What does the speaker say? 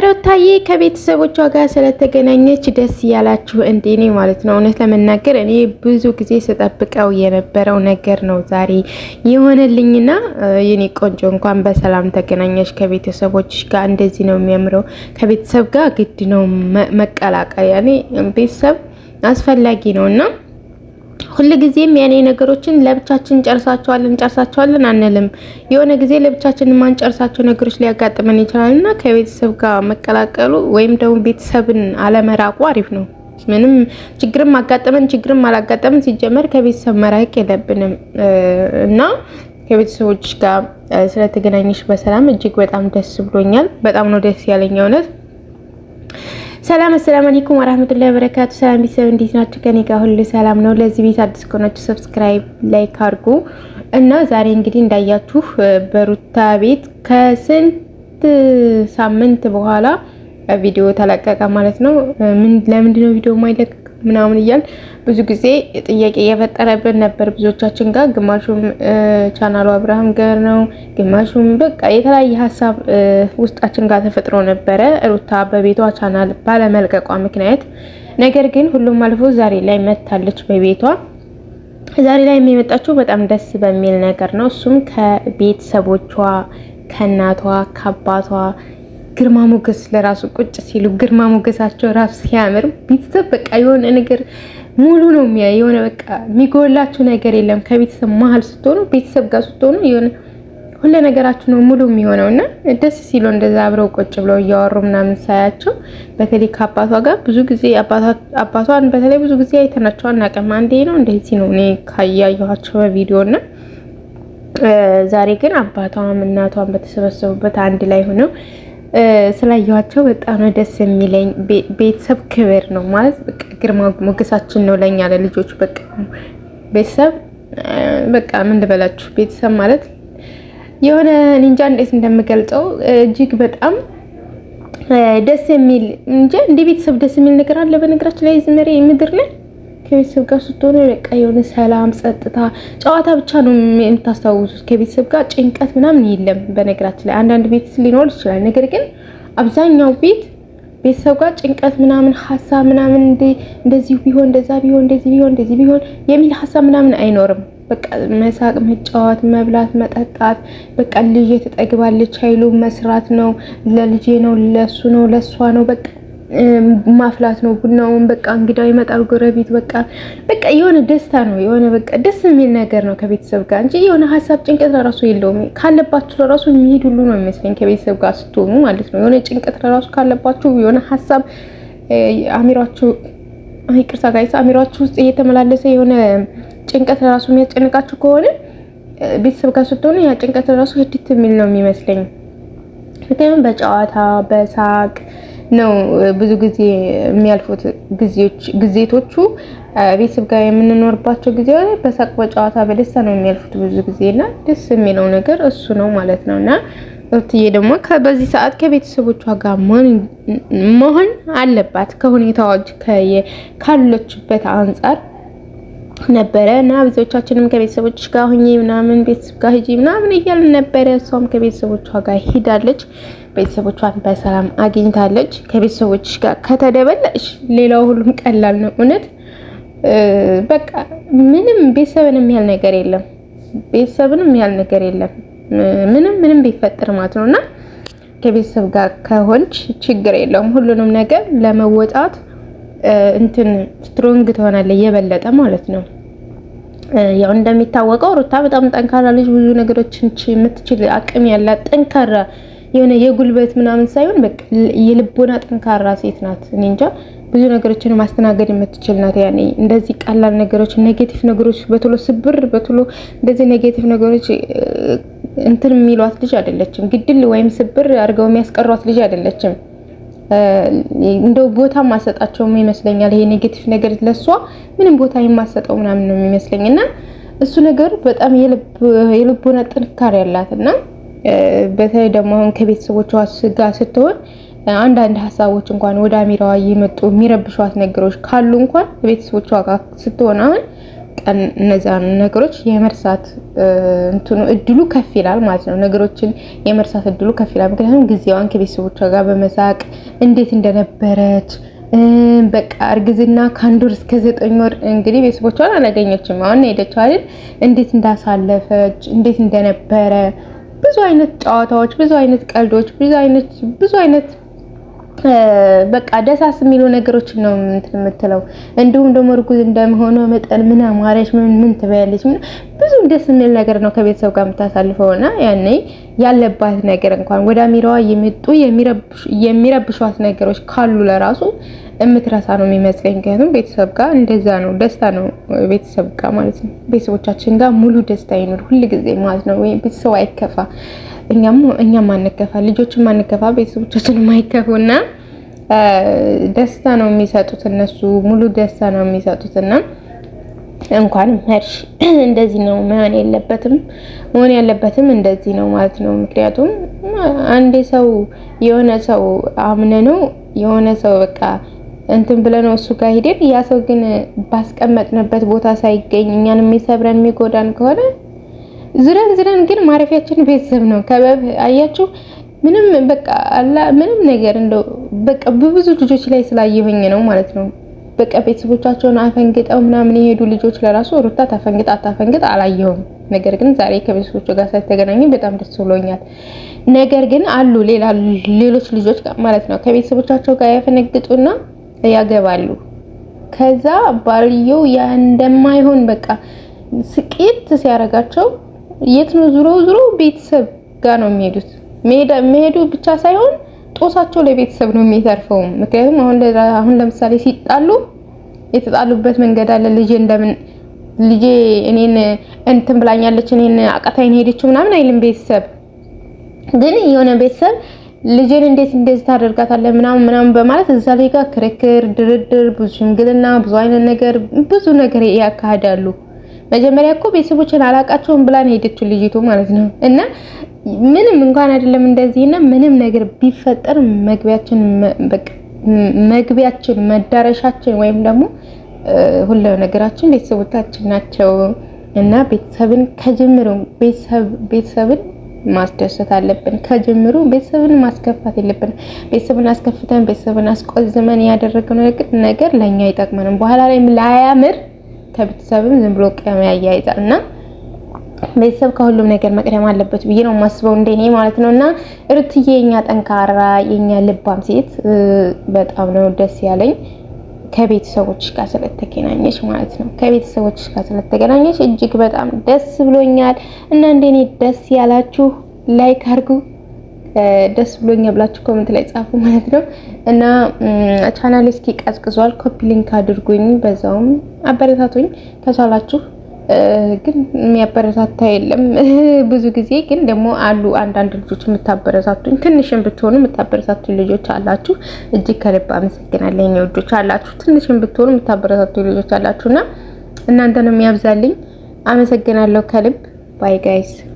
ሩታዬ ከቤተሰቦቿ ጋር ስለተገናኘች ደስ እያላችሁ እንዴ? እኔ ማለት ነው። እውነት ለመናገር እኔ ብዙ ጊዜ ስጠብቀው የነበረው ነገር ነው ዛሬ የሆነልኝና የኔ ቆንጆ እንኳን በሰላም ተገናኘች ከቤተሰቦች ጋር። እንደዚህ ነው የሚያምረው። ከቤተሰብ ጋር ግድ ነው መቀላቀል፣ ያኔ ቤተሰብ አስፈላጊ ነውና ሁልጊዜም ያኔ ነገሮችን ለብቻችን ጨርሳቸዋለን እንጨርሳቸዋለን አንልም። የሆነ ጊዜ ለብቻችን የማንጨርሳቸው ነገሮች ሊያጋጥመን ይችላል እና ከቤተሰብ ጋር መቀላቀሉ ወይም ደግሞ ቤተሰብን አለመራቁ አሪፍ ነው። ምንም ችግርም አጋጠመን ችግርም አላጋጠመን ሲጀመር ከቤተሰብ መራቅ የለብንም እና ከቤተሰቦች ጋር ስለተገናኘሽ በሰላም እጅግ በጣም ደስ ብሎኛል። በጣም ነው ደስ ያለኝ እውነት። ሰላም አሰላም አለይኩም ወራህመቱላሂ ወበረካቱ። ሰላም ቤተሰብ እንዴት ናችሁ? ከኔ ጋር ሁሉ ሰላም ነው። ለዚህ ቤት አዲስ ከሆናችሁ subscribe፣ like አድርጉ እና ዛሬ እንግዲህ እንዳያችሁ በሩታ ቤት ከስንት ሳምንት በኋላ ቪዲዮ ተለቀቀ ማለት ነው። ምን ለምንድን ነው ቪዲዮ የማይለቀቅ ምናምን እያል ብዙ ጊዜ ጥያቄ እየፈጠረብን ነበር ብዙዎቻችን ጋር። ግማሹም ቻናሉ አብርሃም ጋር ነው፣ ግማሹም በቃ የተለያየ ሀሳብ ውስጣችን ጋር ተፈጥሮ ነበረ ሩታ በቤቷ ቻናል ባለመልቀቋ ምክንያት። ነገር ግን ሁሉም አልፎ ዛሬ ላይ መታለች በቤቷ። ዛሬ ላይ የሚመጣችው በጣም ደስ በሚል ነገር ነው። እሱም ከቤተሰቦቿ ከእናቷ ከአባቷ ግርማ ሞገስ ለራሱ ቁጭ ሲሉ ግርማ ሞገሳቸው ራሱ ሲያምር ቤተሰብ በቃ የሆነ ነገር ሙሉ ነው የሚያ የሆነ በቃ የሚጎላችሁ ነገር የለም። ከቤተሰብ መሀል ስትሆኑ ቤተሰብ ጋር ስትሆኑ የሆነ ሁለ ነገራችሁ ነው ሙሉ የሚሆነው እና ደስ ሲሉ እንደዛ አብረው ቁጭ ብለው እያወሩ ምናምን ሳያቸው በተለይ ከአባቷ ጋር ብዙ ጊዜ አባቷን በተለይ ብዙ ጊዜ አይተናቸው አናውቅም። አንዴ ነው እንደዚህ ነው እኔ ካያየኋቸው በቪዲዮ እና ዛሬ ግን አባቷም እናቷም በተሰበሰቡበት አንድ ላይ ሆነው ስላየኋቸው በጣም ነው ደስ የሚለኝ። ቤተሰብ ክብር ነው ማለት በቃ ግርማ ሞገሳችን ነው ለኛ ለልጆች። በቃ ቤተሰብ በቃ ምን ልበላችሁ፣ ቤተሰብ ማለት የሆነ እንጃ እንዴት እንደምገልጸው እጅግ በጣም ደስ የሚል እንጃ። እንደ ቤተሰብ ደስ የሚል ነገር አለ? በነገራችን ላይ ዝመሬ ምድር ላይ ከቤተሰብ ጋር ስትሆኑ በቃ የሆነ ሰላም፣ ጸጥታ፣ ጨዋታ ብቻ ነው የምታስታውሱት። ከቤተሰብ ጋር ጭንቀት ምናምን የለም። በነገራችን ላይ አንዳንድ ቤት ሊኖር ይችላል። ነገር ግን አብዛኛው ቤት ቤተሰብ ጋር ጭንቀት ምናምን ሀሳብ ምናምን እንደዚህ ቢሆን እንደዛ ቢሆን እንደዚህ ቢሆን እንደዚህ ቢሆን የሚል ሀሳብ ምናምን አይኖርም። በቃ መሳቅ፣ መጫወት፣ መብላት፣ መጠጣት በቃ ልጄ ትጠግባለች ኃይሉ መስራት ነው ለልጄ ነው ለሱ ነው ለሷ ነው በቃ ማፍላት ነው ቡናውን። በቃ እንግዳው ይመጣል፣ ጎረቤት በቃ በቃ የሆነ ደስታ ነው የሆነ በቃ ደስ የሚል ነገር ነው ከቤተሰብ ጋር እንጂ የሆነ ሀሳብ ጭንቀት ለራሱ የለውም። ካለባችሁ ለራሱ የሚሄድ ሁሉ ነው የሚመስለኝ ከቤተሰብ ጋር ስትሆኑ ማለት ነው። የሆነ ጭንቀት ለራሱ ካለባችሁ የሆነ ሀሳብ አሚሯችሁ ይቅርታ guys አሚሯችሁ ውስጥ እየተመላለሰ የሆነ ጭንቀት ለራሱ የሚያስጨንቃችሁ ከሆነ ቤተሰብ ጋር ስትሆኑ ያ ጭንቀት ለራሱ ህድት የሚል ነው የሚመስለኝ። ምክንያቱም በጨዋታ በሳቅ ነው ብዙ ጊዜ የሚያልፉት ጊዜዎች ጊዜቶቹ ቤተሰብ ጋር የምንኖርባቸው ጊዜ በሳቅ በጨዋታ በደስታ ነው የሚያልፉት ብዙ ጊዜ እና ደስ የሚለው ነገር እሱ ነው ማለት ነው። እና ሩትዬ ደግሞ በዚህ ሰዓት ከቤተሰቦቿ ጋር መሆን አለባት ከሁኔታዎች ካለችበት አንጻር ነበረ እና ብዙዎቻችንም ከቤተሰቦች ጋር ሁኚ ምናምን ቤተሰብ ጋር ሂጂ ምናምን እያልን ነበረ። እሷም ከቤተሰቦቿ ጋር ሂዳለች። ቤተሰቦቿን በሰላም አግኝታለች። ከቤተሰቦች ጋር ከተደበለሽ ሌላው ሁሉም ቀላል ነው። እውነት በቃ ምንም ቤተሰብንም ያህል ነገር የለም። ቤተሰብንም ያህል ነገር የለም። ምንም ምንም ቢፈጠር ማለት ነው እና ከቤተሰብ ጋር ከሆንች ችግር የለውም። ሁሉንም ነገር ለመወጣት እንትን strong ትሆናለህ የበለጠ ማለት ነው። ያው እንደሚታወቀው ሩታ በጣም ጠንካራ ልጅ፣ ብዙ ነገሮችን የምትችል አቅም ያላት ጠንካራ የሆነ የጉልበት ምናምን ሳይሆን በቃ የልቦና ጠንካራ ሴት ናት። እኔ እንጃ ብዙ ነገሮችን ማስተናገድ የምትችል ናት። ያኔ እንደዚህ ቀላል ነገሮች፣ negative ነገሮች በቶሎ ስብር በቶሎ እንደዚህ negative ነገሮች እንትን የሚሏት ልጅ አይደለችም። ግድል ወይም ስብር አድርገው የሚያስቀሯት ልጅ አይደለችም። እንደው ቦታ ማሰጣቸውም ይመስለኛል። ይሄ negative ነገር ለሷ ምንም ቦታ የማሰጠው ምናምን ነው የሚመስለኝ እና እሱ ነገር በጣም የልቦና ጥንካሬ ያላት እና በተለይ ደግሞ አሁን ከቤተሰቦቿ ጋር ስትሆን አንዳንድ ሀሳቦች እንኳን ወደ አሚራዋ እየመጡ የሚረብሿት ነገሮች ካሉ እንኳን ቤተሰቦቿ ጋር ስትሆን አሁን እነዛን ነገሮች የመርሳት እንትኑ እድሉ ከፍ ይላል ማለት ነው። ነገሮችን የመርሳት እድሉ ከፍ ይላል። ምክንያቱም ጊዜዋን ከቤተሰቦቿ ጋር በመሳቅ እንዴት እንደነበረች፣ በቃ እርግዝና ከ1 ወር እስከ 9 ወር እንግዲህ ቤተሰቦቿን አላገኘችም። አሁን ሄደችው አይደል? እንዴት እንዳሳለፈች፣ እንዴት እንደነበረ፣ ብዙ አይነት ጨዋታዎች፣ ብዙ አይነት ቀልዶች፣ ብዙ አይነት በቃ ደሳስ የሚሉ ነገሮችን ነው እንትን የምትለው። እንዲሁም ደግሞ እርጉዝ እንደመሆኗ መጠን ምን አማረሽ፣ ምን ምን ትበያለሽ፣ ምን ብዙ ደስ የሚል ነገር ነው ከቤተሰብ ጋር የምታሳልፈውና ያኔ ያለባት ነገር እንኳን ወደ አሚራዋ የመጡ የሚረብሿት ነገሮች ካሉ ለራሱ የምትረሳ ነው የሚመስለኝ። ምክንያቱም ቤተሰብ ጋር እንደዛ ነው፣ ደስታ ነው ቤተሰብ ጋር ማለት ነው። ቤተሰቦቻችን ጋር ሙሉ ደስታ ይኑር ሁል ጊዜ ማለት ነው። ወይም ቤተሰብ አይከፋ፣ እኛም አንከፋ፣ ልጆችም አንከፋ፣ ቤተሰቦቻችንም አይከፉና ደስታ ነው የሚሰጡት እነሱ፣ ሙሉ ደስታ ነው የሚሰጡትና እንኳንም ሄድሽ። እንደዚህ ነው መሆን የለበትም፣ መሆን ያለበትም እንደዚህ ነው ማለት ነው። ምክንያቱም አንዴ ሰው የሆነ ሰው አምነነው፣ የሆነ ሰው በቃ እንትን ብለነው እሱ ጋር ሄደን ያ ሰው ግን ባስቀመጥንበት ቦታ ሳይገኝ እኛን የሚሰብረን የሚጎዳን ከሆነ ዝረን ዝረን ግን ማረፊያችን ቤተሰብ ነው። ከበብ አያችሁ፣ ምንም በቃ አላ ምንም ነገር እንደው በቃ በብዙ ልጆች ላይ ስላየሁኝ ነው ማለት ነው። በቃ ቤተሰቦቻቸውን አፈንግጠው ምናምን የሄዱ ልጆች ለራሱ፣ ሩታ ታፈንግጥ አታፈንግጥ አላየሁም። ነገር ግን ዛሬ ከቤተሰቦቿ ጋር ስለተገናኙ በጣም ደስ ብሎኛል። ነገር ግን አሉ ሌላ ሌሎች ልጆች ማለት ነው፣ ከቤተሰቦቻቸው ጋር ያፈነግጡና ያገባሉ። ከዛ ባልየው ያ እንደማይሆን በቃ ስቅይት ሲያደርጋቸው የት ነው፣ ዙሮ ዙሮ ቤተሰብ ጋር ነው የሚሄዱት። መሄዱ ብቻ ሳይሆን ጦሳቸው ለቤተሰብ ነው የሚተርፈው። ምክንያቱም አሁን ለምሳሌ ሲጣሉ የተጣሉበት መንገድ አለ። ልጄ እንደምን ልጄ እኔን እንትን ብላኛለች፣ እኔን አቃታይን ሄደችው ምናምን አይልም ቤተሰብ። ግን የሆነ ቤተሰብ ልጄን እንዴት እንደዚህ ታደርጋታለህ ምናምን ምናምን በማለት እዛ ላይ ጋር ክርክር፣ ድርድር፣ ብዙ ሽምግልና፣ ብዙ አይነት ነገር፣ ብዙ ነገር ያካሂዳሉ። መጀመሪያ እኮ ቤተሰቦችን አላቃቸውም ብላን ሄደችው ልጅቱ ማለት ነው። እና ምንም እንኳን አይደለም እንደዚህና ምንም ነገር ቢፈጠር መግቢያችን፣ በቃ መግቢያችን፣ መዳረሻችን ወይም ደግሞ ሁሉ ነገራችን ቤተሰቦቻችን ናቸው። እና ቤተሰብን ከጅምሩ ቤተሰብን ማስደሰት አለብን። ከጅምሩ ቤተሰብን ማስከፋት የለብንም። ቤተሰብን አስከፍተን፣ ቤተሰብን አስቆዝመን ያደረግነው ነገር ለኛ አይጠቅመንም። በኋላ ላይ ላያምር፣ ከቤተሰብም ዝም ብሎ ቅያሜ ያያይዛል እና ቤተሰብ ከሁሉም ነገር መቅደም አለበት ብዬ ነው የማስበው እንደኔ ማለት ነው። እና ሩትዬ የኛ ጠንካራ፣ የኛ ልባም ሴት፣ በጣም ነው ደስ ያለኝ ከቤተሰቦች ጋር ስለተገናኘች ማለት ነው። ከቤተሰቦች ጋር ስለተገናኘች እጅግ በጣም ደስ ብሎኛል። እና እንደኔ ደስ ያላችሁ like አድርጉ። ደስ ብሎኛል ብላችሁ comment ላይ ጻፉ ማለት ነው። እና ቻናል እስኪ ቀዝቅዟል። Copy link አድርጉኝ፣ በዛውም አበረታቱኝ ከቻላችሁ። ግን የሚያበረታታ የለም ብዙ ጊዜ። ግን ደግሞ አሉ አንዳንድ ልጆች የምታበረታቱኝ፣ ትንሽም ብትሆኑ የምታበረታቱኝ ልጆች አላችሁ። እጅግ ከልብ አመሰግናለሁ። የኔ ውዶች አላችሁ፣ ትንሽም ብትሆኑ የምታበረታቱኝ ልጆች አላችሁና እናንተንም ያብዛልኝ። አመሰግናለሁ ከልብ። Bye guys.